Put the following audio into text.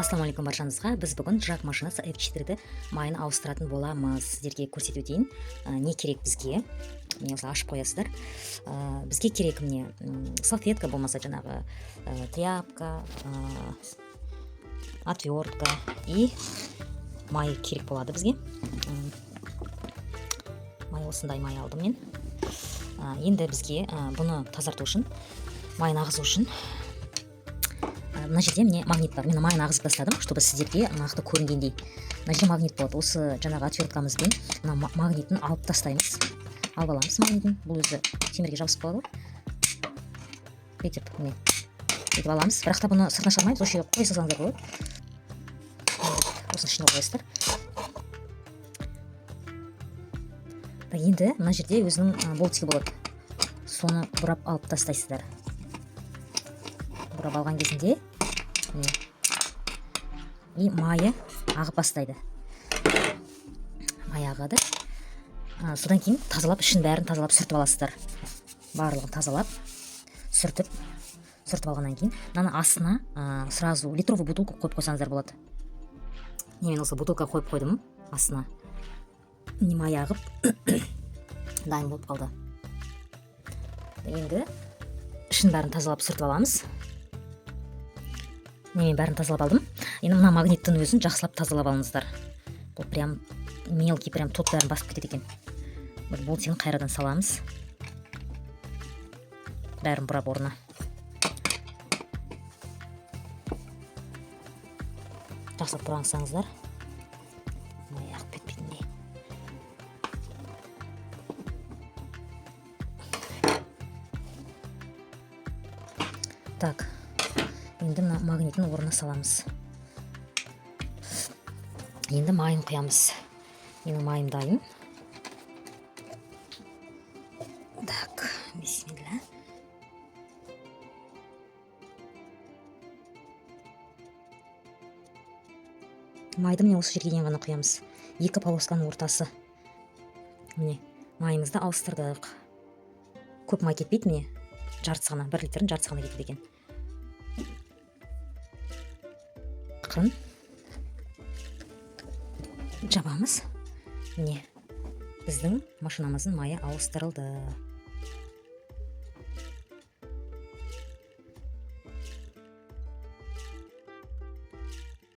Ассалаумағалейкум баршаңызға. Біз бүгін JAC машинасы F4-ді майын ауыстыратын боламыз. Сіздерге көрсетіп өтейін, не керек бізге. Міне, осылай ашып қоясыздар. Бізге керек міне салфетка болмаса жаңағы тряпка, отвертка и май керек болады бізге. Май, осындай май алдым мен. Енді бізге бұны тазарту үшін, майын ағызу үшін мына жерде міне магнит бар. Мен майын ағызып тастадым, чтобы сіздерге нақты көрінгендей. Мына жерде магнит болады. Осы жаңағы отверткамызбен мына магнитін алып тастаймыз, алып аламыз магнитін. Бұл өзі темірге жабысып қалады ғой. Бүйтіп, міне, бүйтіп аламыз. Бірақ та бұны сыртына шығармаймыз, осы жерге қоя салсаңыздар болады. Осының ішіне қоясыздар. Так, енді мына жерде өзінің болтигі болады, соны бұрап алып тастайсыздар. Бұрап алған кезінде міне, и майы ағып бастайды, май ағады. Содан кейін тазалап, ішін бәрін тазалап, сүртіп аласыздар. Барлығын тазалап, сүртіп, сүртіп алғаннан кейін мынаны астына сразу литровый бутылка қойып қойсаңыздар болады. Міне, мен осы бутылка қойып қойдым астына. Міне, май ағып дайын болып қалды. Енді ішін бәрін тазалап, сүртіп аламыз. Міне, мен бәрін тазалап алдым. Енді мына магниттің өзін жақсылап тазалап алыңыздар. Бұл прям мелкий, прям тот бәрін басып кетеді екен. Бір болтигін қайрадан саламыз, бәрін бұрап орнына. Жақсылап бұраңсаңыздар, май ағып кетпейтіндей. Так, енді мына магнитін орнына саламыз. Енді майын құямыз. Менің майым дайын. Так, бисмилля. Майды міне осы жерге дейін ғана құямыз, екі полосканың ортасы. Міне, майымызды ауыстырдық. Көп май кетпейді, міне, жартысы ғана, 1 литрдің жартысы ғана кетеді екен. Ақырын жабамыз. Міне, біздің машинамыздың майы ауыстырылды.